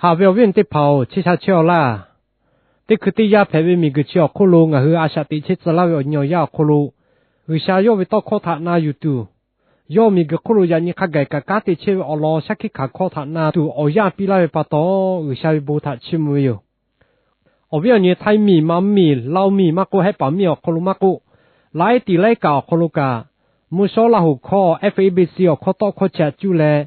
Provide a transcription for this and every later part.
Haꞈ ve awˬ viˉ awˬ nyi teˇ hpaˍ-oˬ, chehˇ sha chehˇ-aw laˇ. Teˇ hkui teˇ yanˇ hpehꞈ ve miˬguiˬ chi awˬ hk'oˆ lo ngaˬ hui a shaꞈ teꞈ chehˇ tcuh laˇ ve awˬ nyi awˬ yanˇ awˬ hk'aw lo, G'uiˬsha yawˇ ve tawˇ hkawˇ htaꞈ na yuˬ tuˬ, yawˇ miˬguiˬ hk'oˆ lo yaꞈ nyi hk'a gaˬ kaꞈ kanˉ te chehˇ ve awˬ lawn shaˉ hkiˆ hkanˍ hkawˇ htaꞈ na tuˬ awˬ yanˇ piˇ laˇ ve pa taw, G'uiˬsha ve bon htaꞈ chiˇ mvuh ve yoˬ. Awˬ viˉ awˬ nyi, Htaiˇ miˬ, Manˇ miˬ, Laoˇ miˬ maˇ k'oˆ, Hehˉ paˍ miˬ awˬ hk'aw lo maˇ k'oˆ, laiˉ tiˍ laiˉ kaꞈ awˬ hk'aw lo kaꞈ, mvuhˇ shawˉ Laˇ hoꞈ hkawˇ F A B C awˬ hkawˇ tawˆ hkawˇ chi htaꞈ cuˇ leh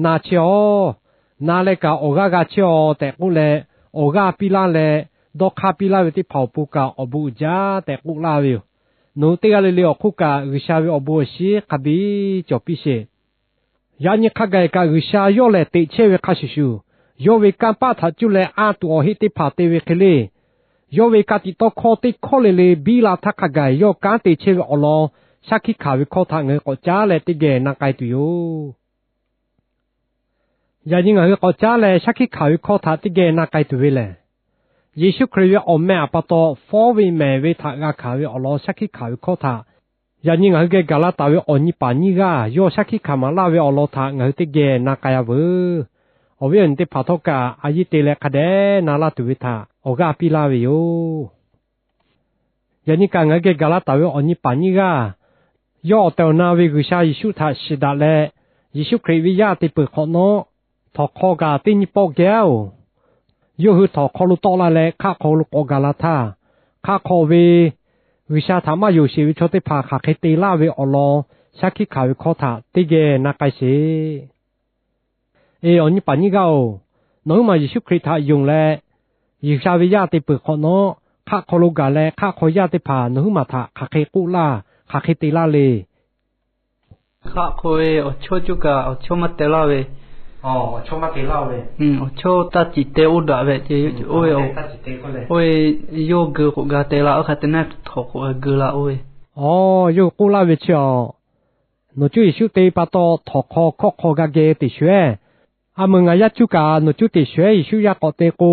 na chehˇ-aˬ. Na leh kaꞈ awˬ g'aˇ g'a chehˇ-aˬ tehꞈ k'oˆ leh, awˬ g'aˇ piˇ laˇ leh, dawˇ hk'aˇ piˇ laˇ ve teˇ hpaˍ awˬ pon kaꞈ awˬ bon uiˍ jaˇ tehꞈ k'oˆ laˇ ve yoˬ. Nawˬ hui teˇ g'aˇ le le awˬ hk'oˆ kaꞈ G'uiˬsha ve awˬ bon awˬ shiˍ hk'a biˇ cawˬ piˇ sheˍ. Yaꞈ nyi hk'a gaˬ kaꞈ G'uiˬsha yawˇ lehˬ teꞈ chehˇ ve hk'a shuˍ shuˍ, yawˇ ve kanˇ paˆ htaꞈ cuˇ leh anˇ tuˬ awˬ heˆ teˇ hpaˍ te ve hk'e le, yawˇ ve ka tiꞈ tawˇ hkawˇ teˇ hkawˇ le le biˇ la htaˇ hk'a gaˬ yawˇ kanˉ te chehˇ ve awˬ lawn shaˉ hkiˆ hkanˍ ve hkawˇ htaꞈ ngaˬ hui k'awꞈ caˉ leh teˇ geh na k'ai tuˬ yoˬ. Yaꞈ nyi ngaˬ hui k'awꞈ caˉ leh shaˉ hkiˆ hkanˍ ve hkawˇ htaꞈ teˇ geh na k'ai tuˬ ve lehˬ, Yeˍsuˆ Hkriꞈ ve awˬ meh awˬ pa taw fawˉ ve mehˍ ve htaꞈ g'a hkanˍ ve awˬ lawn shaˉ hkiˆ hkanˍ ve hkawˇ htaꞈ, yaꞈ nyi ngaˬ hui geh gaˬ la taˍ ve awˬ nyi paˍ nyiˇ g'aˇ yawˇ shaˉ hkiˆ hkanˍ maˍ laˇ ve awˬ lawn htaꞈ ngaˬ hui teˇ geh na k'ai-a veuˬ. Awˬ viˉ awˬ nyi teˇ hpaˍ htawˇ kaꞈ a yeˇ te leh hk'a dehꞈ na laˇ tuˬ ve htaꞈ awˬ g'aˇ piˇ laˇ ve yoˬ. Yaꞈ nyi kaꞈ ngaˬ hui geh gaˬ la taˍ ve awˬ nyi paˍ nyiˇ g'aˇ, yawˇ awˬ tehˬ awˬ na ve G'uiˬsha Yeˍsuˆ htaꞈ shiˍ daꞈ leh, Yeˍsuˆ Hkriꞈ ve yaˇ te peuˬ hk'awꞈ nawˉ, htawnˍ hk'aw kaꞈ teˇ nyiˇ pawˆ geh-oˬ, yawˇ hui htawnˍ hk'aw lo tawˆ la leh hk'aˆ hk'aw lo k'awꞈ gaˬ la htaˇ, hk'aˆ hk'aw ve G'uiˬsha htaꞈ maˇ yonˍ sheˍ ve chaw teˇ hpaˍ hk'aˬ hk'e te laˇ ve awˬ lawn shaˉ hkiˆ hkanˍ ve hkawˇ htaꞈ teˇ geh na k'ai sheˍ. Eˬ, awˬ nyi paˍ nyiˇ g'aˇ-oˬ, nawˬ huiˉ maˬ Yeˍsuˆ Hkriꞈ htaꞈ yonˍ leh, G'uiˬsha ve yaˇ te peuˬ hk'awꞈ nawˉ, hk'aˆ hk'aw lo gaˬ leh hk'aˆ hk'aw yaˇ teˇ hpaˍ nawˬ huiˉ maˬ htaꞈ hk'aˬ hk'e k'oˆ laˇ, hk'aˬ hk'e te laˇ le. Hk'aˆ hk'aw ve awˬ chawˇ cuˇ kaꞈ awˬ chawˇ maˇ teh laˇ ve, awˬ chawˇ taˇ ciˍ teh oˇ daꞈ ve ce, oˇ ve, oˇ ve yawˇ geu k'o gaˬ teh la, oˇ hk'a te naˇ htawnˍ k'o g'a geu la oˇ ve. Aˬ, yawˇ hui k'oˆ laˇ ve chi aˬ, nawˬ cuˇ Yeˍsuˆ te pa taw htawnˍ hk'aw hkawˆ hk'aw g'a geh teꞈ shuˍ-eˬ. A meuˬ ngaˬ yaˇ cuˇ kaꞈ nawˬ cuˇ teꞈ shuˍ-eˬ, Yeˍsuˆ yaˇ k'awꞈ te k'o,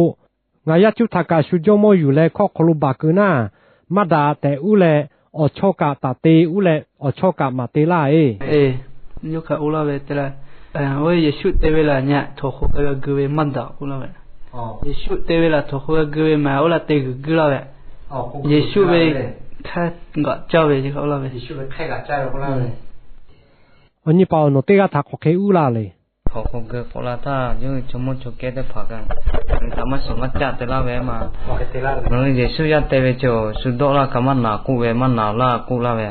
ngaˬ yaˇ cuˇ htaꞈ kaꞈ shu jawˇmawˇ yuˬ leh hkawˆ hk'aw lo baˬ keu naˇ, maˇ daꞈ tehꞈ uˉ leh, awˬ chawˇ kaꞈ taˍ te uˉ leh awˬ chawˇ kaꞈ maˍ te laˇ-eˬ. Yawˇ hk'aˬ k'oˆ laˇ ve te leh, oˇ ve Yeˍsuˆ te ve laˬ nyi htawnˍ hk'aw k'ai g'a geu ve maˇ daꞈ k'oˆ laˇ ve. Yeˍsuˆ te ve laˬ htawnˍ hk'aw g'a geu ve maˬ oˇ laˬ te g'uiˬ guiˇ laˇ ve, Yeˍsuˆ ve hk'e g'aꞈ caˇ ve k'oˆ laˇ ve. Awˬ nyi paˍ-oˬ, nawˬ teˇ g'aˇ htaꞈ hk'aˬ hk'e uˉ laˇ le. Htawnˍ hk'aw geu k'awꞈ la htaˇ, yawˇ hui chaw mawˇ chaw kehˉ teˇ hpaˍ kaꞈ, ngaˬ hui htaꞈ maˇ shiˍ maˇ caˆ te laˇ ve maˬ. Ngaˬ hui Yeˍsuˆ yaˇ te ve chi-oˬ, shu dawˆ laˇ kaꞈ maˇ naˍ k'oˆ ve, maˇ naˍ laˇ k'oˆ laˇ ve.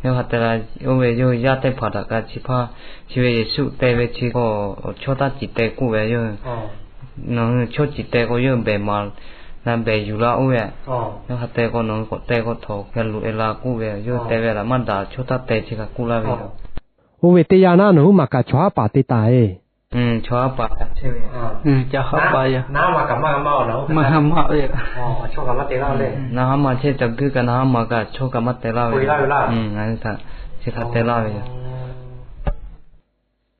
Yawˇ hk'a te la, oˇ ve yawˇ hui yaˇ teˇ hpaˍ htaꞈ kaꞈ chi hpaˇ, chi ve Yeˍsuˆ te ve chi k'o, awˬ chawˇ taˇ ciˍ teh k'oˆ ve yawˇ hui. Nawˬ hui chawˇ ciˍ teh k'o yawˇ hui behˬ maˍ la behˬ yuˬ la oˇ ve. Yawˇ hk'a te k'o nawˬ hui k'awꞈ teh k'o htawnˍ hk'aw loꞈ e la k'oˆ ve, yawˇ hui te ve laˬ maˇ daꞈ, chawˇ taˇ teh chi hk'a k'oˆ laˇ ve yoˬ. Oˇ ve teˇ yanˇ naˉ nawˬ huiˉ maˬ kaꞈ chaw haˉ paˍ te taˍ-eˬ. Chaw haˉ paˍ, chaw haˉ paˍ yoˬ. Maˇ haˉ maˇ ve, maˇ haˉ maˇ chehˇ, ca guiˇ kaꞈ naˉ haˉ maˇ kaꞈ chaw kaꞈ maˇ teh laˇ ve, ngaˬ hui htaꞈ chi hk'a teh laˇ ve yoˬ.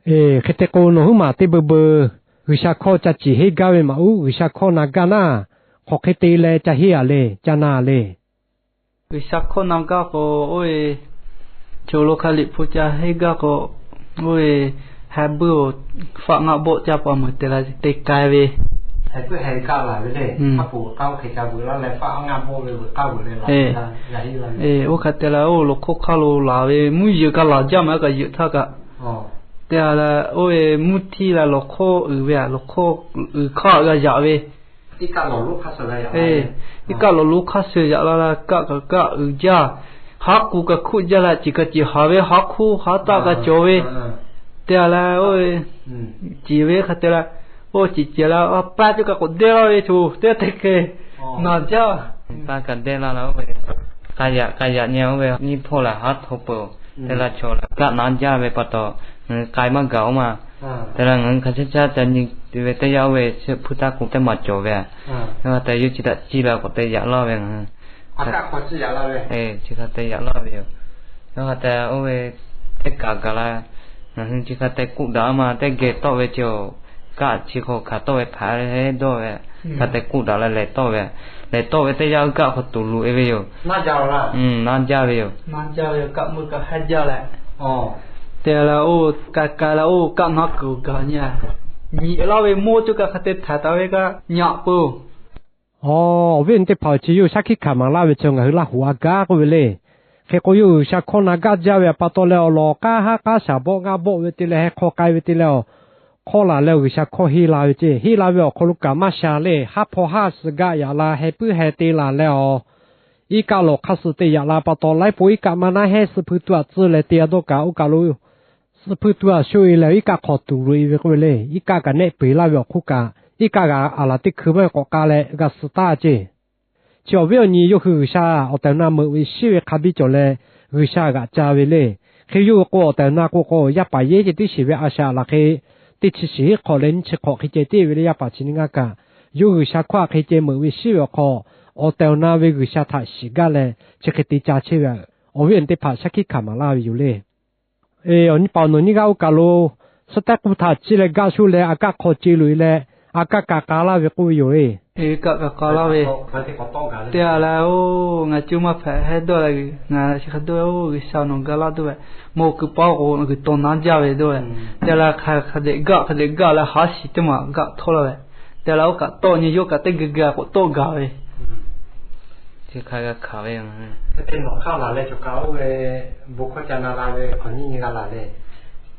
Eˬ, hk'e te k'o nawˬ huiˉ maˬ teˇ beu beu G'uiˬsha hkawˇ ca ciˍ henˇ gaˇ ve maˬ uˉ, G'uiˬsha hkawˇ na gaˇ naˇ, hk'aˬ hk'e te leh ca henˇ-a le, ca na le. G'uiˬsha hkawˇ na gaˇ k'o, oˇ ve, choˬ lo hk'a liꞈ hpu ca henˇ gaˇ k'o, oˇ ve, heh buiˇ-oˬ, faˆ ngaˆ bawˆ caˇ pa meuˬ te la te k'ai ve, oˇ hk'e te la oˇ lawˬ hk'oˆ hk'aˇ lo laˬ ve mvuhˇ yeˬ kaꞈ laˬ jaˇ maˬ kaꞈ yeˬ htaˇ kaꞈ, te la oˇ ve mvuhˇ htiˇ la lawˬ hk'oˆ uiˍ ve, lawˬ hk'oˆ uiˍ hk'aˇ g'a yaꞈ ve, iˉ kaˆ lawˬ lonˉ hk'aˇ suh yaꞈ la la, kaˆ kaꞈ kaˆ uiˍ jaˇ, haˉ k'u kaꞈ hkuˆ jaˇ la, ciˬ kaꞈ ciˬ haˍ ve, haˉ hkuˇ haˉ taˆ kaꞈ cawˬ ve, te la oˇ ve, ciˬ ve hk'a te la, oˇ ciˬ ciˬ la paˇ cawˇ kaꞈ k'awꞈ dehˇ laˇ ve choˬ teˇ te hk'e, naˬ jaˇ, paˇ kaꞈ dehˇ laˇ la oˇ ve, k'a yaꞈ k'a yaꞈ nyi oˇ ve nyiˇ hpawˇ lehˬ haˉ hto peuˬ, te la chaw lehˬ kaˆ naˉ jaˇ ve pa taw, ngaˬ hui k'ai maˇ gaˬ oˇ ma. Te la ngaˬ hui hk'a caˇ caˇ ca nyi ve teˇ yanˇ oˇ ve hpu taˇ k'o teˇ maˬ cawˬ ve, yawˇ hk'a te yawˇ chi htaꞈ ciˇ la k'awꞈ te yaꞈ laˇ ve ngaˬ hui, chi hk'a te yaꞈ laˇ ve yoˬ. Yawˇ hk'a te oˇ ve teˇ kaˬ gaˬ la, ngaˬ hui chi hk'a te k'oˆ daꞈ ma teˇ geh tawˆ ve chi, kaˆ chi hk'aw hkanˍ tawˆ ve hpaꞈ heˉ dawˇ ve, hk'a te k'oˆ daꞈ la lehˬ tawˆ ve, lehˬ tawˆ ve teˇ yanˇ oˇ kaˆ hk'aw tuˬ loꞈ e ve yoˬ. Naˉ jaˇ ve yoˬ. Te la oˇ k'ai k'ai la oˇ kaˆ naˉ kuiˬ gaˬ nyi-a, nyi laˇ ve mawˇ coˇ kaꞈ hk'a te htaiˍ taˍ ve kaꞈ nyi peuˬ. Awˬ viˉ awˬ nyi teˇ hpaˍ, chi yawˇ hui shaˉ hkiˆ hkanˍ maˍ laˇ ve chi ngaˬ hui Laˇ huˍ a gaˇ k'oˆ ve le. Hk'e k'o, yawˇ hui G'uiˬsha hkawˇ na gaˇ jaˇ ve pa taw leh, awˬ lawn k'aˉ haˉ k'aˉ shaˍ bawˆ g'aˇ bawˆ ve te leh, heh hk'aw k'ai ve te leh, awˬ hkawˇ laˬ leh G'uiˬsha hkawˇ henˇ la ve ceˇ. Henˇ la ve awˬ hk'aw lo kaꞈ maˇ sha le. Haˉ hpaw haˉ suh gaˆ yaꞈ la, heh puiˉ heh te laˬ leh, awˬ iˉ kaˆ lawˬ hk'aˇ suh te yaꞈ la pa taw, laiˉ pon iˉ kaˆ maˇ naˉ hehˉ suh hpuiˇ tuˇ aꞈ tcuhˇ leh te a dawˇ kaꞈ, oˇ kaˬ lo suh hpuiˇ tuˇ aꞈ shoˆ e leh, iˉ kaˆ hk'aw tuˬ loꞈ e ve k'oˆ ve le. Iˉ kaˆ kaꞈ nehˆ peˬ laˇ ve awˬ hk'oˆ kaꞈ, iˉ kaˆ g'a aˬ laˬ teˇ hkui maˇ k'awꞈ k'a leh g'a suh taˍ ceˇ. Chi awˬ viˉ awˬ nyi yawˇ hui G'uiˬsha awˬ tehˬ awˬ na meuꞈ ve shiˉ ve hk'a biˇ cawˬ leh, G'uiˬsha g'aꞈ ca ve le. Hk'e yawˇ hui k'o, awˬ tehˬ awˬ na k'o k'o, yaˇ paˍ yehˉ ceh tiˉ shiˍ ve a shaꞈ laˬ hk'e, teˇ chi shiˍ hiˉ hk'awꞈ leh nyiˇ chi hk'awꞈ hk'e ceh tiˉ ve le. Yaˇ paˍ chi nyiˇ ngaˇ kaꞈ, yawˇ G'uiˬsha hkawˇ hk'e ceh meuꞈ ve shiˉ ve awˬ hk'aw, awˬ tehˬ awˬ na ve G'uiˬsha htaꞈ shiˍ gaˇ leh, chi hk'e te ca chehˇ ve, awˬ viˉ awˬ nyi teˇ hpaˍ shaˉ hkiˆ hkanˍ maˍ laˇ ve yoˬ le. Eˬ, awˬ nyi paˍ awˬ nawˬ nyiˇ g'aˇ oˇ kaˬ lo suh tehˉ k'uˇ htaꞈ ciˇ leh gaˆ shoˆ leh, aꞈ kaˆ hk'aw ce loꞈ e leh, aꞈ kaˆ kaꞈ k'a laˇ ve k'oˆ ve yoˬ le. Kaꞈ kaꞈ k'a laˇ ve, te a la oˬ, ngaˬ cuˇ maˇ hpehꞈ hehˉ dawˇ leh, ngaˬ chi hk'a dawˇ oˬ, G'uiˬsha nawˬ ga laˇ dawˇ ve, mawˬ kuiˬ paˇ k'o g'uiˬ tawˇ naˉ jaˇ ve dawˇ ve, te la hk'a dehꞈ gaˆ hk'a dehꞈ gaˆ leh haˉ shiˍ teˇ maˬ gaˆ htawˇ laˇ ve, te la oˬ kaꞈ tawˆ nyi yawˇ kaꞈ teˇ geu geu k'awꞈ tawˆ gaˬ ve Chi hk'a g'a hkanˍ ve, teˇ nawˬ hk'aˇ laˬ leh cawˬ kaꞈ oˇ ve bon hkawˇ ca na la ve hk'awꞈ nyiˇ nyi g'a laˬ le.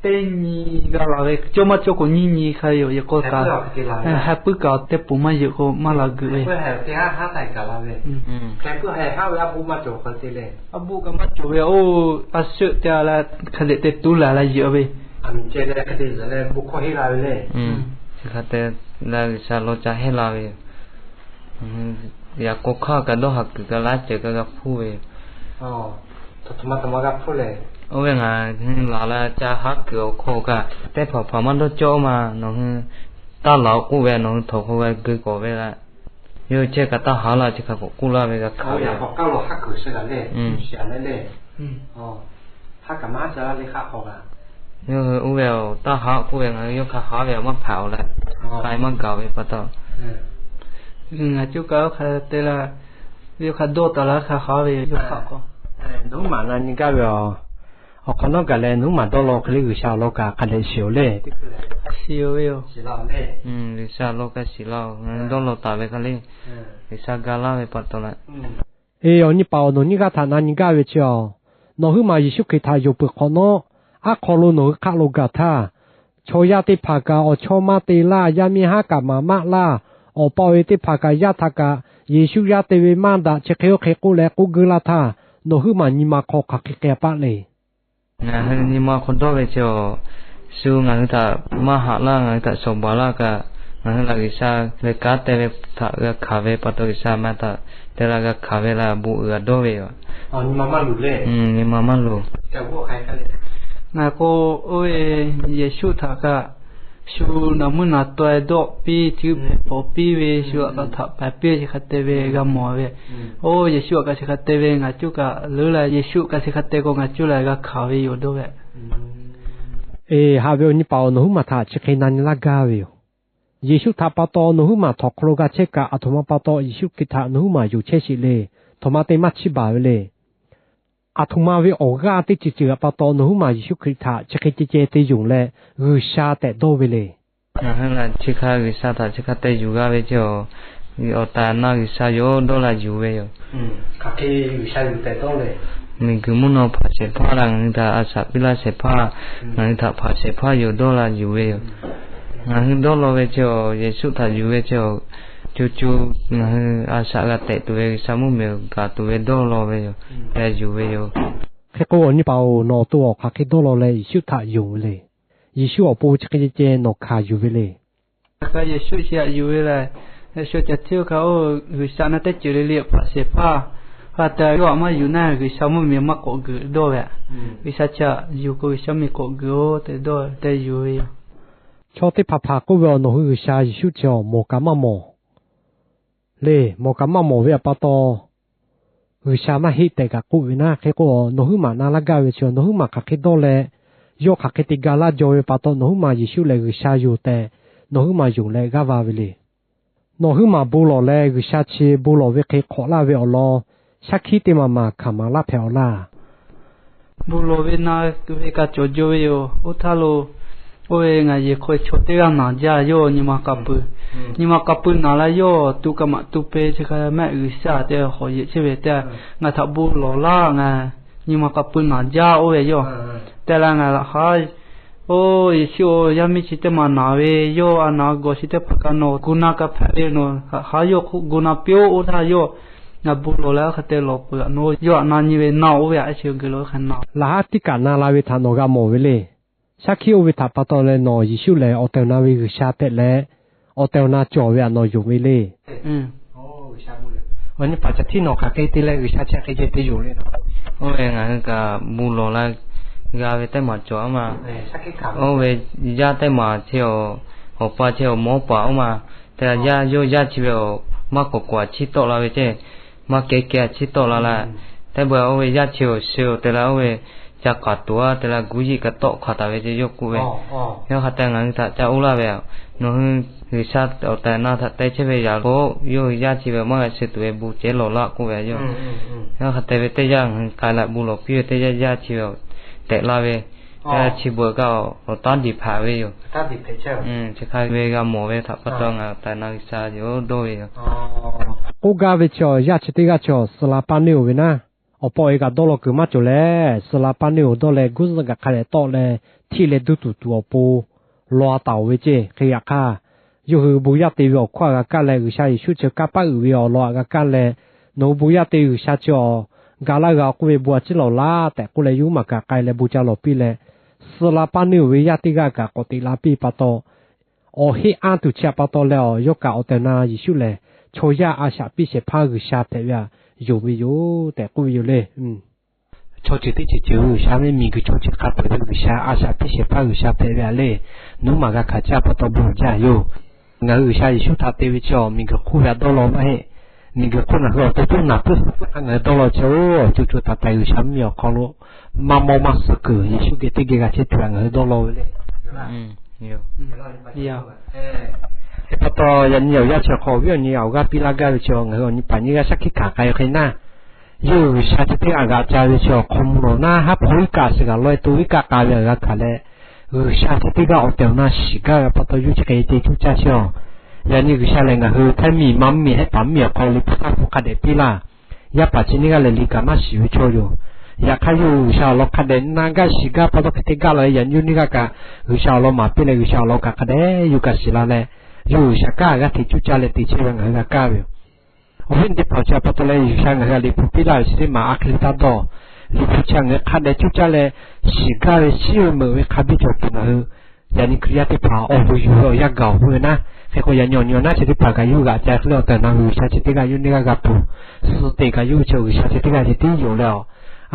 Teˇ nyi g'a laˬ ve cawˇ maˇ cawˇ k'o nyiˇ nyi hk'a yoˬ. Yehˬ k'aw kaꞈ, heh puiˉ kaꞈ teˇ poˬ maˇ yeuꞈ k'o maˇ la geuꞈ ve. Hk'e puiˉ heh haˉ ve a bon maˇ cawˬ hk'a te le. A bon kaꞈ maˇ cawˬ ve oˇ, a sheuˆ te la hk'a dehꞈ te tuˉ laˬ la yeuꞈ ve. Aˬ miˍ ceh leh hk'a te leh bon hkawˇ henˇ la ve le. Chi hk'a te leh G'uiˬsha law ca henˇ la ve yoˬ. Yaꞈ k'aw hk'aˇ kaꞈ dawˇ haˍ kuiˬ kaꞈ laˉ ceuˬ kaꞈ g'a hpuˇ ve. Oˇ ve ngaˬ hui laˬ la ca haˉ kuiˬ awˬ hk'aw kaꞈ, teˇ hpaˍ hpaˍ maˇ dawˇ cawˇ ma nawˬ hui taˇ laˬ k'oˆ ve, nawˬ hui htawnˍ hk'aw g'a geu k'awꞈ ve la. Yawˇ hui chehˇ kaꞈ taˇ haˉ laˇ, chi hk'a k'awꞈ k'oˆ laˇ ve g'a hkanˍ ve. Yawˇ hui oˇ ve taˇ haˉ k'oˆ ve, ngaˬ hui yawˇ hk'a haˉ ve awˬ maˇ hpaꞈ awˬ leh, k'ai maˇ gaˬ ve pa taw, ngaˬ cuˇ kaꞈ oˇ hk'a te la, yawˇ hk'a dawˇ taˍ la hk'a haˉ ve yoˬ. Yawˇ hk'a k'o, nawˬ huiˉ maˬ na nyi gaˇ ve a, awˬ hk'awꞈ nawˉ gaˬ leh nawˬ huiˉ maˬ dawˇ law hk'e le G'uiˬsha awˬ lawn kaꞈ hk'a dehꞈ shiˍ oˬ le. G'uiˬsha awˬ lawn kaꞈ shiˍ laˇ oˬ, ngaˬ hui dawˇ law taˍ ve hk'a le, G'uiˬsha ga laˇ ve pa taw la. Eˬ, awˬ nyi paˍ awˬ nawˬ nyiˇ g'aˇ htaꞈ na nyi gaˇ ve chi a, nawˬ huiˉ maˬ Yeˍsuˆ Hkriꞈ htaꞈ yonˍ peuˬ hk'awꞈ nawˉ, aˉ hk'aw lo nawˬ hui hk'aˆ lo gaˬ htaˇ, chaw yaˇ teˇ hpaˍ kaꞈ awˬ chawˇ maˇ te laˇ, yaˇ miˇ haˉ kaꞈ maˍ maˆ laˇ, awˬ pa awˬ e teˇ hpaˍ kaꞈ yaˇ htaꞈ kaꞈ Yeˍsuˆ yaˇ te ve maˇ daꞈ chi hk'e oˇ hk'e k'oˆ leh k'oˆ geu laˇ htaˇ, nawˬ huiˉ maˬ nyi ma hk'aw hk'aˬ hk'e k'ai paˆ le. Ngaˬ hui nyi ma hk'aw dawˇ ve chi a, shu ngaˬ hui htaꞈ maˇ haꞈ laˇ, ngaˬ hui htaꞈ shawˍ baˬ laˇ kaꞈ, ngaˬ hui laꞈ G'uiˬsha ve kanˉ te ve htaꞈ g'a hkanˍ ve pa taw, G'uiˬsha ma htaꞈ te la g'a hkanˍ ve la bon uiˍ g'a dawˇ ve yoˬ. Nyi ma maˇ loˍ. Ngaˬ k'o, oˇ ve Yeˍsuˆ htaꞈ kaꞈ shu naˬ muˇ naˬ taw e dawˆ piˇ, chi hpehꞈ pawˍ piˇ ve, shu aꞈ k'a htaꞈ paiˍ piˇ ve chi hk'a te ve g'a mawˬ ve. Oˇ Yeˍsuˆ aꞈ kaꞈ chi hk'a te ve ngaˬ cuˇ kaꞈ leuˉ la, Yeˍsuˆ kaꞈ chi hk'a te k'o ngaˬ cuˇ la g'a hkanˍ ve yoˬ dawˇ ve. Eˬ, haꞈ ve awˬ nyi paˍ awˬ nawˬ huiˉ maˬ htaꞈ chi hk'e na nyi laˇ gaˇ ve yoˬ. Yeˍsuˆ htaꞈ pa taw nawˬ huiˉ maˬ htawnˍ hk'aw lo g'a chehˇ kaꞈ, aˬ htoꞈ ma pa taw Yeˍsuˆ Hkriꞈ htaꞈ nawˬ huiˉ maˬ yonˍ chehˇ sheˍ le. Htoꞈ ma te maˇ chiˇ baˬ ve le. Aˬ htoꞈ ma ve awˬ g'aˇ teˇ ceuˬ ceuˬ pa taw nawˬ huiˉ maˬ Yeˍsuˆ Hkriꞈ htaꞈ chi hk'e ceh ceh te yonˍ leh G'uiˬsha tehꞈ dawˇ ve le. Ngaˬ hui laˬ chi hk'a G'uiˬsha htaꞈ chi hk'a te yuˬ g'a ve chi a, awˬ tehˬ awˬ na G'uiˬsha yoˬ dawˇ la yuˬ ve yoˬ. Miˬguiˬ mvuhˇ naw hpanˍ shehˍ hpaˇ la ngaˬ hui htaꞈ a shaꞈ piˇ laˇ shehˍ hpaˇ, ngaˬ hui htaꞈ hpanˍ shehˍ hpaˇ yoˬ dawˇ la yuˬ ve yoˬ. Ngaˬ hui dawˇ law ve chi a, Yeˍsuˆ htaꞈ yuˬ ve chi a, co co ngaˬ hui a shaꞈ g'a tehꞈ tuˬ ve G'uiˬsha mvuhˇmiˬ gaˬ tuˬ ve dawˇ law ve yoˬ. G'a yuˬ ve yoˬ. Hk'e k'o, awˬ nyi paˍ-oˬ, nawˬ awˬ to awˬ hk'aˬ hk'e dawˇ law leh Yeˍsuˆ htaꞈ yonˍ ve le. Yeˍsuˆ awˬ pon chi hk'e ceh ceh nawˬ hkanˍ yuˬ ve le. Yeˍsuˆ chi htaꞈ yuˬ ve lehˬ, shu caˬ hteˇ oˇ hk'a oˇ G'uiˬsha na teˇ ceuˬ le le hpanˍ shehˍ hpaˇ, hk'a te yawˇ htaꞈ maˇ yuˬ naˇ G'uiˬsha mvuhˇmiˬ maˇ k'awꞈ geuꞈ dawˇ ve. G'uiˬsha chi htaꞈ yuˬ k'o G'uiˬsha mvuhˇmiˬ k'awꞈ geuꞈ-oˬ tehꞈ dawˇ tehꞈ yuˬ ve yoˬ. Chaw teˇ hpaˍ hpaˍ k'oˆ ve, awˬ nawˬ hui G'uiˬsha Yeˍsuˆ chi awˬ mawˬ kaꞈ maˇ mawˬ le. Mawˬ kaꞈ maˇ mawˬ ve pa taw, G'uiˬsha maˇ heˆ tehꞈ kaꞈ k'oˆ ve naˉ. Hk'e k'o, nawˬ huiˉ maˬ na laˇ gaˇ ve chi nawˬ huiˉ maˬ hk'aˬ hk'e dawˇ leh, yawˇ hk'aˬ hk'e te ga laˇ jaw ve pa taw, nawˬ huiˉ maˬ Yeˍsuˆ lehˬ G'uiˬsha yoˬ tehꞈ nawˬ huiˉ maˬ yonˍ leh g'aˇ va ve le. Nawˬ huiˉ maˬ bon lawˬ leh G'uiˬsha chi bon lawˬ ve hk'e hk'awꞈ laˇ ve awˬ lawn shaˉ hkiˆ teˇ maˬ maˬ hkanˍ maˍ laˇ hpehꞈ-aw laˇ. Bon lawˬ ve na ve kaꞈ cawˬ jaw ve yoˬ. Oˇ htaˇ lo Oˇ ve ngaˬ yehˬ hk'aw chaw teˇ g'aˇ naˬ jaˇ yawˇ nyi ma k'a pui. Nyi ma k'a pui naˬ la yawˇ tu kaꞈ maꞈ tu pe chi hk'a mehˆ G'uiˬsha te hawꞈ yehˬ chehˇ ve teˇ, ngaˬ htaꞈ bon lawˬ laˇ ngaˬ nyi ma k'a pui naˬ jaˇ oˇ ve yawˇ. Te la ngaˬ laꞈ haˉ, oˇ Yeˍsuˆ-oˬ, yaˇ miˇ chi teˇ maˬ naˬ ve, yawˇ a naˬ gawˬ chi teˇ hpaˍ kaꞈ nawˬ gu na kaꞈ hpehꞈ ve nawˬ haꞈ haˉ yawˇ hk'oˆ gu na piˇ-oˆ. Oˇ htaˇ yawˇ ngaˬ bon lawˬ leh oˇ hk'e te lawˬ peuˬ-a nawˬ yawˇ aꞈ na nyi ve na oˇ ve aꞈ chi g'uiˬ lo hk'e na laˬ haˉ tiˉ kaꞈ na la ve htaꞈ nawˬ g'a mawˬ ve le. Shaˉ hkiˆ oˇ ve htaꞈ pa taw leh nawˬ Yeˍsuˆ lehˬ awˬ tehˬ awˬ na ve G'uiˬsha tehꞈ leh, awˬ tehˬ awˬ na cawˬ ve aꞈ nawˬ yonˍ ve le. Nyi paˍ ca htiˉ nawˬ hk'aˬ hk'e te leh G'uiˬsha chi hk'e ceh te yonˍ le. Oˇ ve ngaˬ hui kaꞈ bon lawˬ la g'a ve teˇ maˬ cawˬ a ma. Oˇ ve yaˇ teˇ maˬ chi, awˬ pa chi awˬ mawˉ paˍ oˇ ma. Te yaˇ yawˇ yaˇ chi ve awˬ maˇ k'awꞈ k'awꞈ chiˇ tawˆ la ve ceh, maˇ kehˉ kehˉ chiˇ tawˆ la la. Teˇ beuꞈ oˇ ve yaˇ chi awˬ suh awˬ te la oˇ ve ca k'aˍ tuˬ a te la guˇ yiˆ kaꞈ tawˆ hk'aˬ taˍ ve ceh yawˇ k'oˆ ve. Yawˇ hk'a te ngaˬ hui htaꞈ ca oˇ laˇ ve, nawˬ hui G'uiˬsha awˬ tehˬ awˬ na htaꞈ te chehˇ ve yaꞈ k'o, yawˇ hui yaˇ chi ve maˇ g'a suh tuˬ ve bon ceh lawˬ laˇ k'oˆ ve yawˇ. Yawˇ hk'a te ve teˇ yanˇ ngaˬ hui k'ai laꞈ bon lawˬ piˇ ve teˇ yanˇ yaˇ chi ve tehꞈ la ve, chi beuꞈ kaꞈ awˬ taˉ diˬ hpaˍ ve yoˬ. Chi hk'a ve g'a mawˬ ve htaꞈ pa taw ngaˬ tehˬ na G'uiˬsha yoˬ dawˇ ve yoˬ. K'oˆ gaˇ ve chi awˬ yaˇ chi teˇ g'aˇ chi awˬ suh la paˇ neˇ-oˬ ve naˉ, awˬ pa awˬ e kaꞈ dawˇ law kuiˬ maˇ cawˬ leh, suh la paˇ neˇ-oˬ dawˇ leh guˇ zuhˆ kaꞈ hk'a dehꞈ tawˆ leh, htiˇ leh duˇ tuˬ tuˬ awˬ pon law a taˍ-oˬ ve ceh hk'e yaꞈ hk'aˇ, yawˇ hui bon yaˇ te ve awˬ hkawˇ aꞈ g'a kaˇ leh G'uiˬsha Yeˍsuˆ chi kanˇ paˆ uiˍ ve awˬ lawn aꞈ g'a kaˇ leh, nawˬ hui bon yaˇ te G'uiˬsha chi awˬ ga laˇ g'a k'oˆ ve bon a ciˉ lawˬ laˇ tehꞈ k'oˆ leh, yawˇ maˬ kaꞈ k'ai leh bon ca lawˬ piˇ leh, suh la paˇ neˇ-oˬ ve yaˇ teˇ g'aˇ kaꞈ k'awꞈ teꞈ la piˇ pa taw, awˬ heˆ anˇ tuˬ chi aꞈ pa taw leh awˬ yawˇ kaꞈ awˬ tehˬ awˬ na Yeˍsuˆ lehˬ chaw yaˇ a shaꞈ piˇ shehˍ hpaˇ G'uiˬsha hpehꞈ ve aꞈ yonˍ ve yoˬ tehꞈ k'oˆ ve yoˬ le. Chaw ceuˬ teˇ ceuˬ ceuˬ G'uiˬsha mehˆ miˬguiˬ chaw chi hk'a peu-eˬ ve G'uiˬsha a shaꞈ piˇ shehˍ hpaˇ G'uiˬsha hpehꞈ ve aꞈ le. Nawˬ maˬ g'a hkanˍ caˇ pa taw bon jaˇ yoˬ. Ngaˬ hui G'uiˬsha Yeˍsuˆ htaꞈ te ve chi awˬ miˬguiˬ hk'oˆ ve aꞈ dawˇ law maˇ heˆ. Miˬguiˬ hk'oˆ ngaˬ hui awˬ to tuˉ naˬ puiˉ suh puiˉ hk'a ngaˬ hui dawˇ law chi-oˬ, co co taiˍ taiˍ G'uiˬsha mvuhˇmiˬ awˬ hk'aw lo maˇ mawˇ maˇ suhˉ kuiˬ Yeˍsuˆ geh teˇ geh g'a chehˇ tuˬ aꞈ ngaˬ hui dawˇ law ve le. Hk'e pa taw yaꞈ nyi awˬ yaˇ chi awˬ hk'aw awˬ viˉ awˬ nyi aꞈ awˬ g'aˇ piˇ laˇ gaˇ ve chi ngaˬ hui awˬ nyi paˍ nyiˇ g'aˇ shaˉ hkiˆ hkanˍ k'ai ve hk'e naˇ, yawˇ hui G'uiˬsha chi teˇ g'aˇ g'aꞈ ca ve chi awˬ hk'aw mvuh lawˬ naˇ haˉ hpaw iˉ kaˆ suh g'aꞈ laweh to iˉ kaˆ k'a ve aꞈ g'a hkanˍ leh, G'uiˬsha chi teˇ g'aˇ awˬ tehˬ awˬ na shiˍ gaˇ ve pa taw yawˇ chi hk'e te cuˇ caˇ chi-oˬ. Yaꞈ nyi G'uiˬsha lehˬ ngaˬ hui htaiˇ miˬ ma mvuhˇmiˬ hehˆ paˍ mvuhˇmiˬ awˬ hk'aw lo liꞈ hpu taˇ hpu hk'a dehꞈ piˇ laˇ. Yaˇ paˍ chi nyiˇ g'aˇ lehˬ liꞈ kaꞈ maˇ shiˍ ve chaw yoˬ. Yaꞈ hk'aˇ yawˇ hui G'uiˬsha awˬ lawn hk'a dehꞈ na gaˇ shiˍ gaˇ pa taw hk'e te gaˇ la leh yaꞈ nyi yawˇ nyiˇ g'aˇ kaꞈ G'uiˬsha awˬ lawn maˍ piˇ leh G'uiˬsha awˬ lawn kaꞈ hk'a dehꞈ yawˇ kaꞈ shiˍ la leh, yawˇ hui G'uiˬsha kanˉ g'aˇ hteꞈ cuˇ caˇ leh te chehˇ ve ngaˬ hui g'a kaˇ ve yoˬ. Awˬ viˉ teˇ hpaˍ chi aꞈ pa taw leh G'uiˬsha ngaˬ hui aꞈ liꞈ hpu piˇ laˇ ve chi teˇ maˬ a hk'e le taˇ dawˇ. Liꞈ hpu chi aꞈ ngaˬ hui hk'a dehꞈ cuˇ caˇ leh shiˍ gaˇ ve shiˉ ve meuꞈ ve hk'a biˇ cawˬ tuˬ ngaˬ hui yaꞈ nyi Hkriꞈ yaˇ teˇ hpaˍ awˬ vuˬ yuˬ ve awˬ yanˇ gaˬ awˬ hpfuhˇ ve naˉ, hk'e k'o yaꞈ nyi awˬ nyi awˬ naˉ chi teˇ hpaˍ kaꞈ yawˇ hui g'aꞈ ca hk'e le awˬ tehˬ awˬ na ve G'uiˬsha chi teˇ g'aˇ yawˇ nyiˇ g'aˇ g'a peuˬ. Suh teꞈ kaꞈ yawˇ hui chi G'uiˬsha chi teˇ g'aˇ ceh tiˉ yoˬ leh awˬ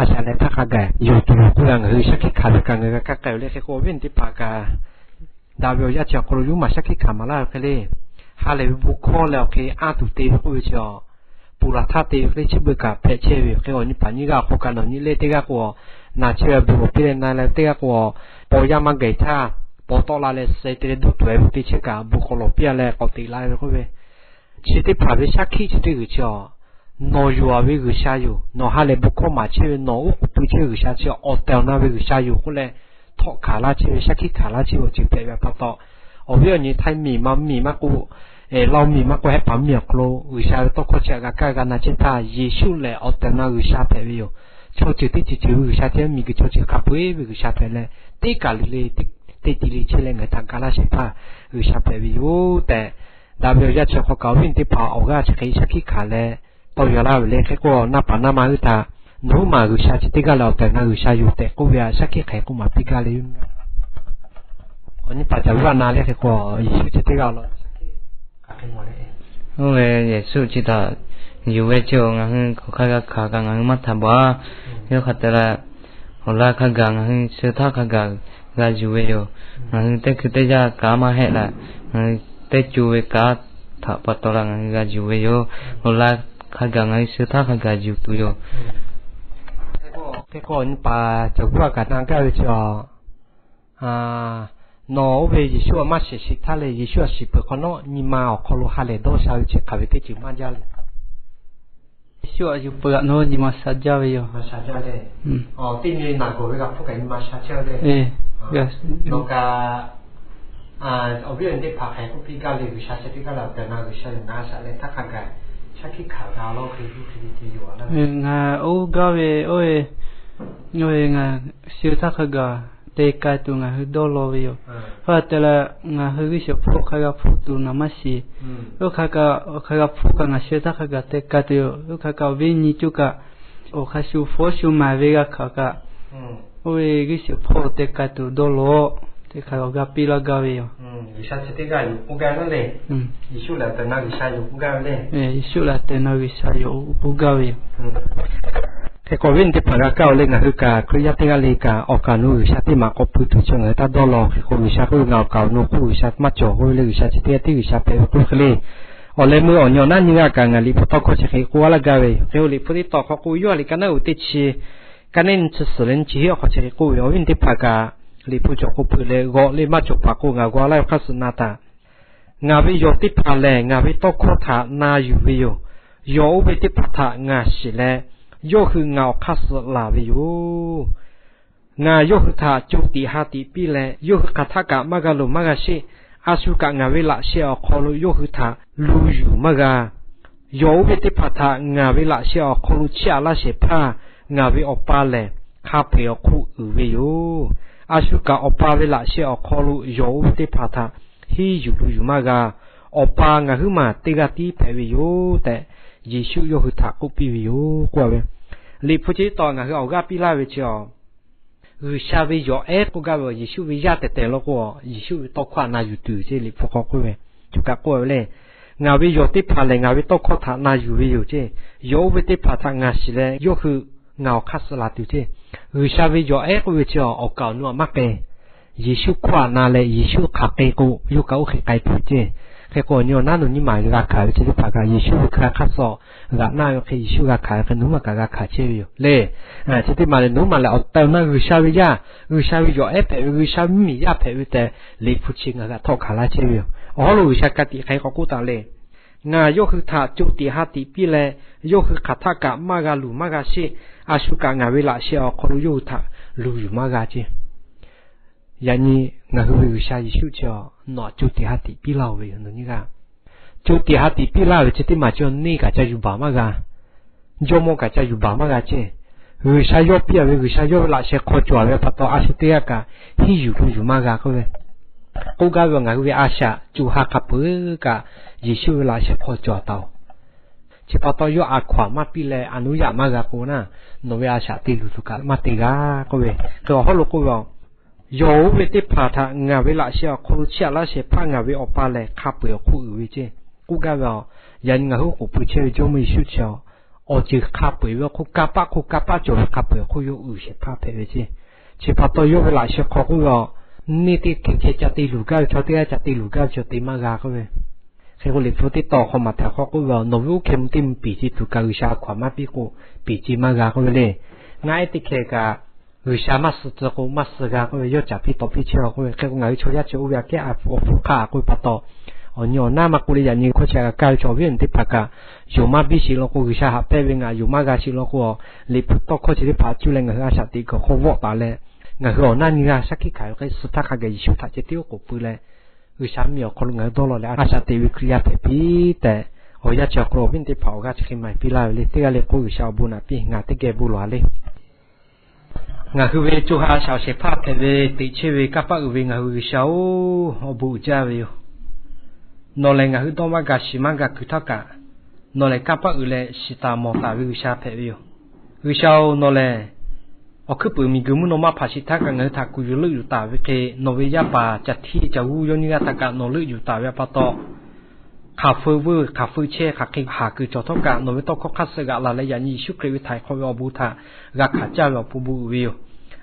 a shaꞈ leh htaˇ hk'a gaˬ yoˬ tuˬ yoˬ k'oˆ ve ngaˬ hui shaˉ hkiˆ hkanˍ ve kaꞈ ngaˬ hui g'a kaˇ k'ai ve le. Hk'e k'o awˬ viˉ teˇ hpaˍ kaꞈ daꞈ ve awˬ yanˇ chi awˬ hk'aw lo yawˇ maˬ shaˉ hkiˆ hkanˍ maˍ laˇ ve hk'e le. Ha lehˬ ve bon hkawˇ leh awˬ hk'e anˇ tuˬ te ve k'oˆ ve chi awˬ ponˬ laˬ htaˇ te ve hk'e le chi beuꞈ kaꞈ hpehꞈ chehˇ ve yoˬ. Hk'e awˬ nyi paˍ nyiˇ g'aˇ awˬ hk'aw kaꞈ nawˬ nyi le teˇ g'aˇ k'o, naˬ chehˇ ve bon lawˬ piˇ leh na leh teˇ g'aˇ k'o, paw yaˇ maˇ gaiˬ htaˇ paw tawˆ la leh suh te leh duˇ tuˬ e ve te chehˇ kaꞈ bon k'awꞈ lawˬ piˇ a leh k'awꞈ teꞈ la ve k'oˆ ve, chi teˇ hpaˍ ve shaˉ hkiˆ chi teˇ g'uiˬ chi awˬ nawˬ yuˬ-a ve G'uiˬsha yoˬ. Nawˬ ha lehˬ bon hkawˇ maˍ chehˇ ve nawˬ oˉ k'oˍ pui chehˇ ve G'uiˬsha chi awˬ tehˬ awˬ na ve G'uiˬsha yoˬ k'oˆ leh, htawˆ hkanˍ laˇ chehˇ ve shaˉ hkiˆ hkanˍ laˇ chehˇ ve awˬ ceuˬ hpehꞈ ve pa taw, awˬ viˉ awˬ nyi htaiˇ miˬ ma mvuhˇmiˬ maˇ k'oˆ, Laˇ miˬ maˇ k'oˆ, hehˆ paˍ mvuhˇmiˬ awˬ hk'aw lo G'uiˬsha ve tawˇ hkawˇ chi aꞈ g'a kaˇ g'a na chehˇ htaˇ, Yeˍsuˆ lehˬ awˬ tehˬ awˬ na G'uiˬsha hpehꞈ ve yoˬ. Chaw ceuˬ teˇ ceuˬ ceuˬ ve G'uiˬsha chehˇ, miˬguiˬ chaw ceuˬ hk'a peu-eˬ ve G'uiˬsha hpehꞈ leh, teˇ kaˬ le le teˇ te le chehˇ leh ngaˬ hui htaꞈ ga laˇ shehˍ hpaˇ G'uiˬsha hpehꞈ ve yoˬ tehꞈ, daꞈ ve awˬ yanˇ chi awˬ hk'aw kaꞈ awˬ viˉ teˇ hpaˍ awˬ g'aˇ chi hk'e shaˉ hkiˆ hkanˍ leh tawˇ yaw laˇ ve le. Hk'e k'o naˆ paˍ naˆ ma hui htaꞈ nawˬ huiˉ maˬ G'uiˬsha chi teˇ g'aˇ leh awˬ tehˬ awˬ na G'uiˬsha yoˬ tehꞈ k'oˆ ve a shaˉ hkiˆ hk'aˬ hk'e k'oˆ maˍ piˇ gaˇ le yoˬ. Awˬ nyi paˍ caˬ g'uˇ a na le hk'e k'o, Yeˍsuˆ chi teˇ g'aˇ awˬ lawn Oˇ ve Yeˍsuˆ chi htaꞈ yuˬ ve chi awˬ ngaˬ hui hk'aˬ hk'e g'a hkanˍ kaꞈ ngaˬ hui maˇ htaꞈ baˬ. Yawˇ hk'a te leh, awˬ laꞈ hk'a gaˬ ngaˬ hui suh htaˇ hk'a gaˬ g'a yuˬ ve yoˬ. Ngaˬ hui teˇ hkui teˇ yanˇ kaꞈ maˇ hehˆ laˬ, ngaˬ hui teˇ co ve kanˉ htaꞈ pa taw laˬ ngaˬ hui g'a yuˬ ve yoˬ. Awˬ laꞈ hk'a gaˬ ngaˬ hui suh htaˇ hk'a gaˬ yuˬ tuˬ yoˬ. Hk'e k'o awˬ nyi paˍ caˬ g'uˇ a kaꞈ na gaˇ ve chi a, nawˬ oˇ ve Yeˍsuˆ a maˇ shehˍ shiˍ htaˇ leh Yeˍsuˆ a shiˍ peuˬ hk'awꞈ nawˉ nyi ma awˬ hk'aw lo ha lehˬ dawˇ sha ve chi hk'aˬ ve teˇ ceuˬ maˇ jaˇ le. Yeˍsuˆ a yuˬ peuˬ a nawˬ nyi ma sha jaˇ ve yoˬ. Teˇ nyi naˬ gawˬ ve g'a hpuˇ kaꞈ nyi ma sha chehˇ le. Nawˬ kaꞈ Awˬ viˉ awˬ nyi teˇ hpaˍ hk'aˬ hk'e k'oˆ piˇ gaˇ le, G'uiˬsha chi teˇ g'aˇ lehˬ awˬ tehˬ na G'uiˬsha yoˬ, ngaˬ a shaꞈ leh htaˇ hk'a gaˬ shaˉ hkiˆ hkanˍ g'a laˇ hk'e yuˬ hk'e ve te yoˬ a laˇ. Ngaˬ oˇ gaˇ ve oˇ ve, oˇ ve ngaˬ shu htaˇ hk'a gaˬ te k'ai tuˬ ngaˬ hui dawˇ law ve yoˬ. Hk'a te leh ngaˬ hui g'uˇ suhˍ hpawˇ hk'a g'a hpfuhˇ tuˬ naˍ maˇ shiˍ. Oˇ hk'a kaꞈ hk'a g'a hpfuhˇ kaꞈ ngaˬ shu htaˇ hk'a gaˬ te k'ai tuˬ yoˬ. Oˇ hk'a kaꞈ awˬ viˉ nyi cuˇ kaꞈ awˬ hk'a shu hpawˇ shu maˍ ve g'a hkanˍ kaꞈ, oˇ ve g'uˇ suhˍ hpawˇ te k'ai tuˬ dawˇ law tehꞈ hk'a awˬ g'aˇ piˇ laˇ gaˇ ve yoˬ. G'uiˬsha chi teˇ g'aˇ yoˬ k'oˆ gaˇ ve le. Yeˍsuˆ lehˬ tehˬ na G'uiˬsha yoˬ k'oˆ gaˇ ve le. Yeˍsuˆ lehˬ tehˬ na G'uiˬsha yoˬ k'oˆ gaˇ ve yoˬ. Hk'e k'o awˬ viˉ awˬ nyi teˇ hpaˍ g'a kaˇ-oˬ le, ngaˬ hui kaꞈ Hkriꞈ yaˇ teˇ g'aˇ le kaꞈ awˬ kaˍ awˬ nu G'uiˬsha teˇ maˬ k'awꞈ pui tuˬ chi ngaˬ hui taˇ dawˇ law. Hk'e k'o G'uiˬsha k'oˆ ve, ngaˬ awˬ kaˍ awˬ nu hk'oˆ G'uiˬsha maˇ cawˬ k'oˆ ve le, G'uiˬsha chi teˇ g'aˇ tiˉ G'uiˬsha hpehꞈ ve k'oˆ hk'e le. Awˬ leh meuˇ awˬ nyi awˬ naˉ nyiˇ g'aˇ kaꞈ ngaˬ Liꞈ hpu tawˇ hkawˇ chi hk'e k'oˆ a laˇ gaˇ ve yoˬ. Hk'e k'o Liꞈ hpu teˇ tawn hk'aw k'o, Yoˇhanˬ liꞈ ka naˉ uiˍ teˇ chi, ka naˉ nyiˇ chi suhˍ leh nyiˇ chi hiˆ awˬ hk'aw chi hk'e k'oˆ ve, awˬ viˉ awˬ nyi teˇ hpaˍ kaꞈ Liꞈ hpu cawˬ k'o hpeuꞈ leh g'awꞈ le maˇ cawˬ paˍ k'o, ngaˬ g'aw laˇ ve awˬ hk'aˇ suh na taꞈ. Ngaˬ ve yawˬ teˇ hpaˍ lehˬ, ngaˬ ve tawˇ hkawˇ htaꞈ na yuˬ ve yoˬ. Yawˬ oˇ ve teˇ hpaˍ htaꞈ ngaˬ shiˍ leh, yawˇ hui ngaˬ awˬ hk'aˇ suh laˬ ve yoˬ. Ngaˬ yawˇ hui htaꞈ co tiꞈ ha tiꞈ piˇ leh, yawˇ hui hk'aˬ htaˆ kaꞈ maˇ g'a luˬ maˇ g'a sheˆ. A shu kaꞈ ngaˬ ve laꞈ sheh awˬ hk'aw lo yawˇ hui htaꞈ lu yuˬ maˇ g'a. Yawˬ oˇ ve teˇ hpaˍ htaꞈ ngaˬ ve laꞈ sheh awˬ hk'aw lo chiˇ aꞈ laˇ shehˍ hpaˇ ngaˬ ve Awˬ pa lehˬ, hk'a peu-eˬ awˬ hk'oˆ uiˍ ve yoˬ. A shu kaꞈ Awˬ pa ve laꞈ sheh awˬ hk'aw lo yawˬ oˇ ve teˇ hpaˍ htaꞈ henˇ yuˬ lu yuˬ maˇ g'a. Awˬ pa ngaˬ huiˉ maˬ teˇ g'aˇ tiˉ hpehꞈ ve yoˬ tehꞈ, Yeˍsuˆ yawˇ hui htaꞈ k'oˆ piˇ ve yoˬ k'oˆ ve. Liꞈ hpu chi teˇ tawn ngaˬ hui awˬ g'aˇ piˇ laˇ ve chi a G'uiˬsha ve yawˬ ehˉ k'oˆ gaˇ ve, Yeˍsuˆ ve yaˇ tehˬ tehˬ law k'o, Yeˍsuˆ ve tawˇ hkawˇ htaꞈ na yuˬ tuˬ ceˇ. Liꞈ hpu hk'aw k'oˆ ve, choˬ kaꞈ k'oˆ ve le, ngaˬ ve yawˬ teˇ hpaˍ lehˬ, ngaˬ ve tawˇ hkawˇ htaꞈ na yuˬ ve yoˬ ceˇ. Yawˬ oˇ ve teˇ hpaˍ htaꞈ ngaˬ shiˍ leh, yawˇ hui ngaˬ awˬ hk'aˇ suh laˬ tuˬ ceˇ. G'uiˬsha ve yawˬ ehˉ k'oˆ ve chi awˬ kaˍ awˬ nu htaꞈ maˇ k'ai. Yeˍsuˆ hkawˇ htaꞈ na leh, Yeˍsuˆ hk'aˬ k'ai k'o, yawˇ kaꞈ oˇ hk'e k'ai tuˬ ceˇ. Hk'e k'o, awˬ nyi awˬ naˉ nawˬ nyi maˬ g'a hkanˍ ve chi teˇ hpaˍ kaꞈ, Yeˍsuˆ ve hk'aˇ hk'aˇ suh g'aꞈ naˇ ve hk'e, Yeˍsuˆ g'a hkanˍ ve hk'e nawˬ hui maˬ kaꞈ g'a hkanˍ chehˇ ve yoˬ le. Chi teˇ maˬ lehˬ, nawˬ hui maˬ lehˬ awˬ tehˬ awˬ na G'uiˬsha ve yaˇ, G'uiˬsha ve yawˬ ehˉ hpehꞈ ve, G'uiˬsha mvuhˇmiˬ yaˇ hpehꞈ ve tehꞈ, Liꞈ hpu chi ngaˬ hui htaꞈ htawˆ hkanˍ laˇ chehˇ ve yoˬ. Awˬ hawˉ lo G'uiˬsha ka tiꞈ hk'e k'awꞈ k'oˆ taˍ le, Ngaˬ yawˇ hui htaꞈ co tiꞈ ha tiꞈ piˇ leh, yawˇ hui hk'aˬ htaˆ kaꞈ maˇ g'a luˬ maˇ g'a sheˆ. A shu kaꞈ ngaˬ ve laꞈ sheh awˬ hk'aw lo yawˇ hui htaꞈ luˬ yuˬ maˇ g'a ceˇ. Yaꞈ nyi ngaˬ hui ve G'uiˬsha Yeˍsuˆ chi nawˬ htaꞈ co tiꞈ ha tiꞈ piˇ laˇ-oˬ ve yoˬ. Nawˬ nyi g'aˇ co tiꞈ ha tiꞈ piˇ laˇ ve chi teˇ maˬ chi neˇ kaꞈ ca yuˬ baˬ maˇ g'a. Jawˇmawˇ kaꞈ ca yuˬ baˬ maˇ g'a ceˇ. G'uiˬsha yawˇ piˇ-a ve, G'uiˬsha yawˇ ve laꞈ sheh hk'aw cawˬ ve pa taw, a shu teˇ g'aˇ kaꞈ henˇ yuˬ luˬ yuˬ maˇ g'a k'oˆ ve. K'oˆ gaˇ ve, ngaˬ hui ve a shaꞈ co ha hk'a peuˬ kaꞈ Yeˍsuˆ ve laꞈ sheh hk'aw cawˬ taˍ-oˬ. Chi pa taw yawˇ a hkaw-anˬ maˇ piˇ leh a nuˉ yaꞈ maˇ g'a k'o naˇ, nawˬ ve a shaꞈ te luˬ tuˬ kaꞈ maˇ te g'a k'oˆ ve. Hk'e awˬ hawˉ lo k'oˆ ve, Yawˬ oˇ ve teˇ hpaˍ htaꞈ ngaˬ ve laꞈ sheh awˬ hk'aw lo chiˇ aꞈ laˇ shehˍ hpaˇ ngaˬ ve Awˬ pa lehˬ, hk'a peu-eˬ awˬ hk'oˆ uiˍ ve ceˇ k'oˆ gaˇ ve. Yaꞈ nyi ngaˬ hui k'oˍ pui chehˇ ve Jawˇmawˇ Yeˍsuˆ chi awˬ ceuˬ hk'a peu-eˬ ve awˬ hk'oˆ, kanˇ paˆ hk'oˆ kanˇ paˆ cawˬ ve hk'a peu-eˬ awˬ hk'oˆ yawˇ uiˍ shehˍ hpaˇ hpehꞈ ve ceˇ. Chi pa taw yawˇ ve laꞈ sheh hk'aw k'oˆ ve, Neˇ teˇ hkeh hkeh ca te luˬ gaˇ ve chaw teˇ g'aˇ ca te luˬ gaˇ ve chaw te maˇ g'a k'oˆ ve. Hk'e k'o, Liꞈ hpu teˇ tawn awˬ hk'aw maˍ htaꞈ hk'aw k'oˆ ve, Nawˬ ve oˇ hkeh mvuh teˇ mvuh piˍ ce tuˬ kaꞈ G'uiˬsha a hkaw-anˬ maˇ piˇ k'o, piˍ ce maˇ g'a k'oˆ ve le. Ngaˆ ehˉ teˇ hkeh kaꞈ G'uiˬsha maˇ suh tcuh k'o, maˇ suh g'a k'oˆ ve, yawˇ caˍ piˇ tawˍ piˇ chehˇ-a k'oˆ ve. Hk'e k'o, ngaˬ hui chaw yaˇ chi oˇ ve aꞈ kehˉ a hpu awˬ hpu hk'aˇ k'oˆ ve pa taw, awˬ nyi awˬ naˉ maˇ k'oˆ le, yaꞈ nyi hkawˇ chi aꞈ g'a kaˇ ve chaw awˬ viˉ awˬ nyi teˇ hpaˍ kaꞈ, yonˍ maˇ biˇ sheˍ law k'o, G'uiˬsha haꞈ pehnˇ ve ngaˬ yonˍ maˇ g'a sheˍ law k'o, Liꞈ hpu tawˇ hkawˇ chi teˇ hpaˍ cuˇ leh ngaˬ hui a shaꞈ teꞈ kuiˬ awˬ hk'aw vawˆ taˍ leh, ngaˬ hui awˬ naˉ nyi g'aˇ shaˉ hkiˆ hkanˍ ve hk'e, suh htaˇ hk'a gaˬ Yeˍsuˆ htaꞈ ceh tiˉ oˉ k'oˍ pui leh, G'uiˬsha mvuhˇmiˬ awˬ hk'aw lo ngaˬ hui dawˇ law leh a shaꞈ teꞈ ve Hkriꞈ yaˇ hpehꞈ piˇ tehꞈ, awˬ yanˇ chi awˬ hk'aw lo awˬ viˉ teˇ hpaˍ awˬ g'aˇ chi hk'e maˍ piˇ laˇ ve le. Teˇ g'aˇ le k'oˆ, G'uiˬsha awˬ bon naꞈ piˇ, ngaˬ teˇ geh bon lawˬ-a le. Ngaˬ hui ve co ha a shaꞈ awˬ shehˍ hpaˇ hpehꞈ ve teꞈ chehˇ ve kanˇ paˆ uiˍ ve ngaˬ hui ve G'uiˬsha oˬ, awˬ bon uiˍ jaˇ ve yoˬ. Nawˬ lehˬ ngaˬ hui dawˇ maˇ ga shiˍ maˇ ga kuiˬ htaˇ kaꞈ, nawˬ lehˬ kanˇ paˆ uiˍ leh shiˍ taˍ mawˬ taˍ ve G'uiˬsha hpehꞈ ve yoˬ. G'uiˬsha oˬ, nawˬ lehˬ awˬ hkuiˉ puiˍ miˬguiˬ mvuhˇ naw ma hpaˍ shiˍ htaˇ kaꞈ ngaˬ hui htaꞈ kuˬ yuˬ leuˆ yuˬ taˍ ve hk'e, nawˬ ve yaˇ paˍ caˬ htiˇ caˬ g'uˇ yawˇ nyiˇ g'aˇ htaꞈ kaꞈ nawˬ leuˆ yuˬ taˍ ve pa taw, hk'aˬ feu veuˇ hk'aˬ feu chehˇ hk'aˬ hk'e haˍ kuiˬ cawˬ htawˇ kaꞈ, nawˬ ve tawˇ hkawˇ hk'aˇ suh g'aꞈ laˬ leh yaꞈ nyi Yeˍsuˆ Hkriꞈ ve htaiˍ hk'awꞈ ve awˬ bon htaꞈ g'a hkanˍ caˇ ve awˬ pon bon uiˍ ve yoˬ.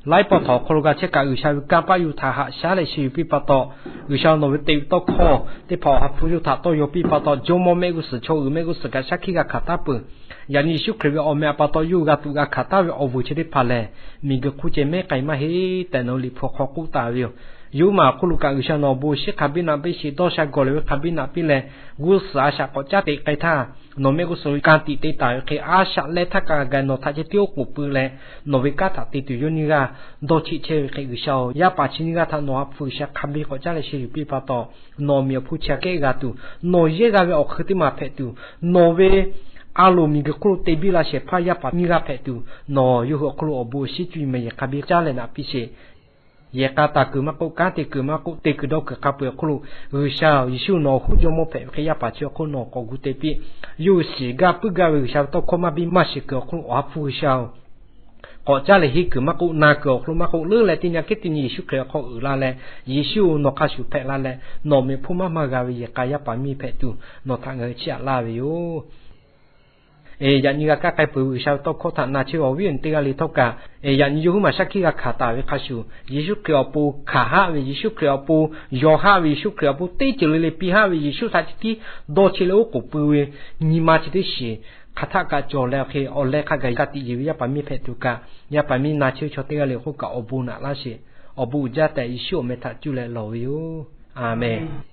Laiˉ pawˆ htawnˍ awˬ hk'aw lo g'a chehˇ kaꞈ, G'uiˬsha ve kanˇ paˆ yawˇ hui htaꞈ haꞈ shaˉ leh sheh yuˬ piˇ pa taw, G'uiˬsha nawˬ ve te ve tawˇ hkawˇ teˇ hpaˍ awˬ ha hpu yawˇ hui htaꞈ tawˇ yaw piˇ pa taw, jawˇmawˇ mehˆ g'uˇ suhˍ chaw uiˍ mehˆ g'uˇ suhˍ kaꞈ shaˉ hkiˆ g'a hkanˍ taˉ peuˬ. Yaꞈ nyi Yeˍsuˆ Hkriꞈ ve awˬ meh awˬ pa taw yawˇ hui g'a tuꞈ g'a hkanˍ taˉ ve awˬ vuiˬ chi teˇ hpaˍ lehˬ, miˬguiˬ hk'oˆ ceh mehˉ k'ai maˇ heˆ tehꞈ nawˬ hui Liꞈ hpu hk'aw k'oˆ taˍ ve yoˬ. Yawˇ maˬ awˬ hk'oˆ lo kaꞈ G'uiˬsha nawˬ awˬ bon awˬ shinˉ hk'a biˇ naˆ piˇ sheˍ, dawˇ sha gawˬ leh ve hk'a biˇ naˆ piˇ leh, g'uˇ suhˍ a shaꞈ k'awꞈ caˉ teꞈ k'ai htaˇ, nawˬ mehˆ g'uˇ suhˍ lo ka tiꞈ te taˍ ve hk'e a shaꞈ leh htaˇ kaꞈ gaˬ nawˬ htaꞈ ceh tiˉ oˉ k'oˍ pui leh, nawˬ ve kanˉ htaꞈ te tuˬ yawˇ nyiˇ g'aˇ dawˇ cheˆ chehˇ ve hk'e G'uiˬsha-oˬ, yaˇ paˍ chi nyiˇ g'aˇ htaꞈ nawˬ ha hpu G'uiˬsha hk'a biˇ k'awꞈ caˉ leh sheh yuˬ piˇ pa taw, nawˬ miˬ awˬ hpu chi aꞈ kehˉ g'a tuˬ, nawˬ yehˇ g'a ve awˬ hk'eun teˇ maˬ hpehꞈ tuˬ, nawˬ ve a loˍ miˬguiˬ hk'oˆ lo te biˇ la shehˍ hpaˇ yaˇ paˍ nyiˇ g'aˇ hpehꞈ tuˬ, nawˬ yawˇ hui awˬ hk'oˆ lo awˬ bon awˬ shinˉ cuˇ yiˍ mehˍ yehˬ hk'a biˇ caˉ leh naꞈ piˇ sheˍ. Yehˬ k'a taˍ kuiˬ maˇ k'oˆ, kanˉ te kuiˬ maˇ k'oˆ, te kuiˬ dawˇ kuiˬ hk'a peu-eˬ awˬ hk'oˆ lo G'uiˬsha-oˬ, Yeˍsuˆ nawˬ awˬ hoˉ jawˇmawˇ hpehꞈ ve hk'e yaˇ paˍ chi awˬ hk'oˆ nawˬ k'awꞈ gu te piˇ. Yawˇ hui shiˍ gaˇ puiˉ gaˇ ve G'uiˬsha ve tawˇ hkawˇ maˇ biˇ maˇ shiˍ kuiˬ awˬ hk'oˆ lo Awˬ ha hpu G'uiˬsha-oˬ, k'awꞈ caˉ leh henˇ kuiˬ maˇ k'oˆ, na kuiˬ awˬ hk'aw lo maˇ k'oˆ, leuˉ leh teˇ nyi hkehˉ teˇ nyi Yeˍsuˆ Hkriꞈ awˬ hk'aw uiˍ la leh, Yeˍsuˆ-oˬ, nawˬ hk'a shuˍ hpehꞈ la leh, nawˬ miˬ hpfuhˇ maˇ maˇ g'a ve yehˬ k'a yaˇ paˍ miˇ hpehꞈ tuˬ, nawˬ htaꞈ ngaˬ hui chiˇ aꞈ laˇ ve yoˬ. Yaꞈ nyi g'a kaˇ k'ai peuˬ ve G'uiˬsha ve tawˇ hkawˇ htaꞈ na chehˇ ve awˬ viˉ awˬ nyi teˇ g'aˇ le htawˇ kaꞈ, yaꞈ nyi yawˇ huiˉ maˬ shaˉ hkiˆ g'a hkanˍ taˍ ve hk'a shuˍ, Yeˍsuˆ Hkriꞈ awˬ pon hkanˍ haˆ ve, Yeˍsuˆ Hkriꞈ awˬ pon yaw haˆ ve, Yeˍsuˆ Hkriꞈ awˬ pon teˇ ceuˬ le le piˇ haˆ ve, Yeˍsuˆ htaꞈ ceh tiˉ dawˇ cheˆ leh oˉ k'oˍ pui ve nyi ma chi teˇ shiˍ hk'aˬ htaˆ kaꞈ cawˬ leh, awˬ hk'e awˬ leh hk'a gaˬ ka tiꞈ yeˬ ve yaˇ paˍ miˇ hpehꞈ tuˬ kaꞈ, yaˇ paˍ miˇ na chehˇ ve chaw teˇ g'aˇ le awˬ hk'oˆ kaꞈ awˬ bon naꞈ laˇ sheˍ. Awˬ bon uiˍ jaˇ tehꞈ Yeˍsuˆ awˬ meh htaꞈ cuˇ leh lawˬ ve yoˬ. A menˬ.